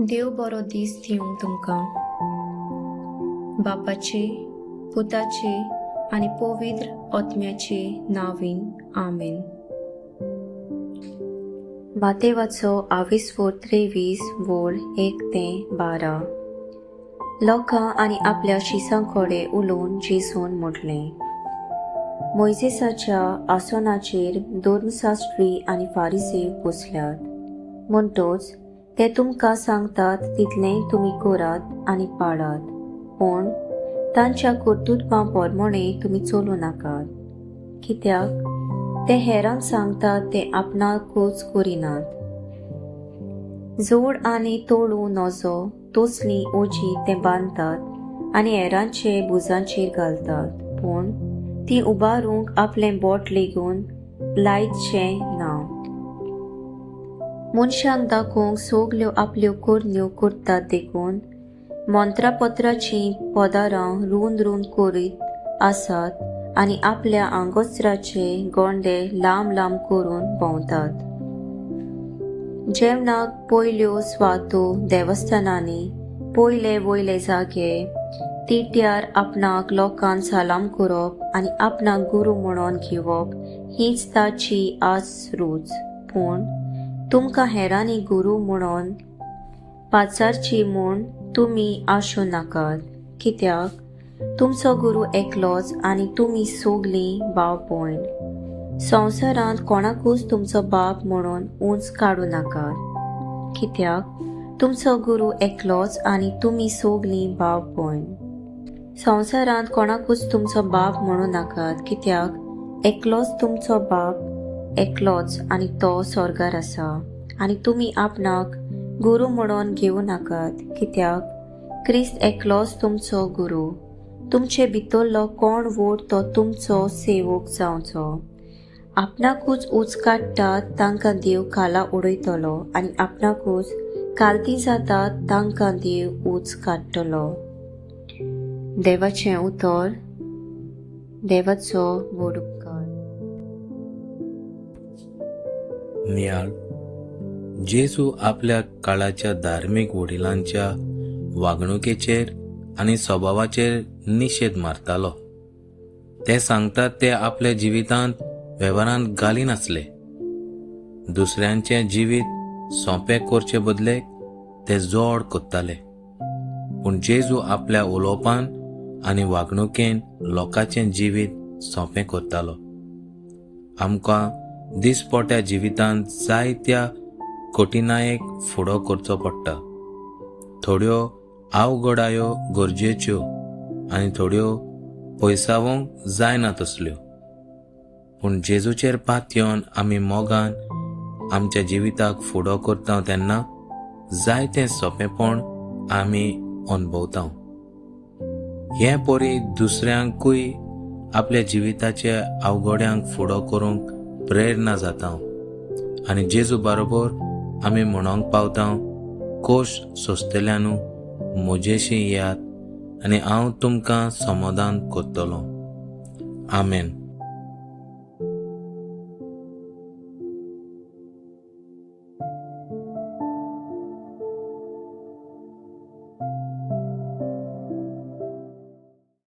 देव बरो दीस दिवं तुमकां. बापाचे, पुताचे आनी पवित्र आत्म्याचे नांवान, आमेन. मातेवाचो आविस्वोर 23 वोळ 1 ते 12. लोकां आनी आपल्या शिसां कडेन उलोवन जेजून म्हटलें, मोयजेसाच्या आसनाचेर धर्मशास्त्री आनी फारिसेव बसल्यात, म्हणटच ते तुमकां सांगतात तितलेंय तुमी करात आनी पाळात, पूण तांच्या कर्तुत्वां प्रमाणे तुमी चलूं नाकात, कित्याक ते हेरांक सांगतात ते आपणाकूच करिनात. जोड आनी तोडूं नजो तसलीं ओजी ते बांदतात आनी हेरांचे भुजांचेर घालतात, पूण ती उबारूंक आपलें बोट लेगून लायचें ना. मनशांक दाखोवंक सगल्यो आपल्यो करण्यो करतात, देखून मंत्रापत्राचीं पदारां रूंद रूंद करीत आसात आनी आपल्या आंगोस्त्राचे गोंडे लांब लांब करून भोंवतात. जेवणाक पयल्यो स्वातो देवस्थानांनी, पयले वयले जागे, तिट्यार आपणाक लोकांक सलाम करप आनी आपणाक गुरू म्हणून घेवप हीच ताची आस रूच. पूण तुमकां हेरांनी गुरू म्हणून पाचारची म्हूण तुमी आशूं नाकात, कित्याक तुमचो गुरू एकलोच आनी तुमी सगलीं भाव भयण. संवसारांत कोणाकूच तुमचो बाप म्हणून उंच काडूं नाकात, कित्याक तुमचो गुरू एकलोच आनी तुमी सगलीं भाव भयण. संवसारांत कोणाकूच तुमचो बाप म्हणूं नाकात, कित्याक एकलोच तुमचो बाप एकलोच आनी तो स्वर्गार आसा. आनी तुमी आपणाक गुरू म्हणून घेवं नाकात, कित्याक क्रिस्त एकलोच तुमचो गुरू. तुमचे भितरलो कोण व्हड तो तुमचो सेवक जावचो. आपणाकूच उंच काडटात तांकां देव खाला उडयतलो आनी आपणाकूच खालती जातात तांकां देव उंच काडटलो. देवाचें उतर. देवाचो व्हड उपकार. नियाळ. जेजू आपल्या काळाच्या धार्मीक वडिलांच्या वागणुकेचेर आनी स्वभावाचेर निशेध मारतालो. ते सांगतात ते आपल्या जिवितांत वेव्हारांत घालिनासले. दुसऱ्यांचें जिवीत सोंपें करचे बदलेक ते जोड करताले. पूण जेजू आपल्या उलोवपान आनी वागणुकेन लोकांचें जिवीत सोंपें करतालो. आमकां दिसपट्या जिवितांत जायत्या कठिणायेक फुडो करचो पडटा. थोड्यो अवघडायो गरजेच्यो आनी थोड्यो पयसावंक जायना तसल्यो. पूण जेजूचेर पातयेवन आमी मोगान आमच्या जिविताक फुडो करता तेन्ना जायतें सोंपेपण आमी अणभवता. हे परी दुसऱ्यांकूय आपल्या जिविताच्या अवघड्यांक फुडो करूंक प्रेरणा जाता आनी जेजू बरोबर आमी म्हणोंक पावता, कोश सोंसतल्यानू, म्हजेशी येयात आनी हांव तुमकां समाधान करतलो. आमेन.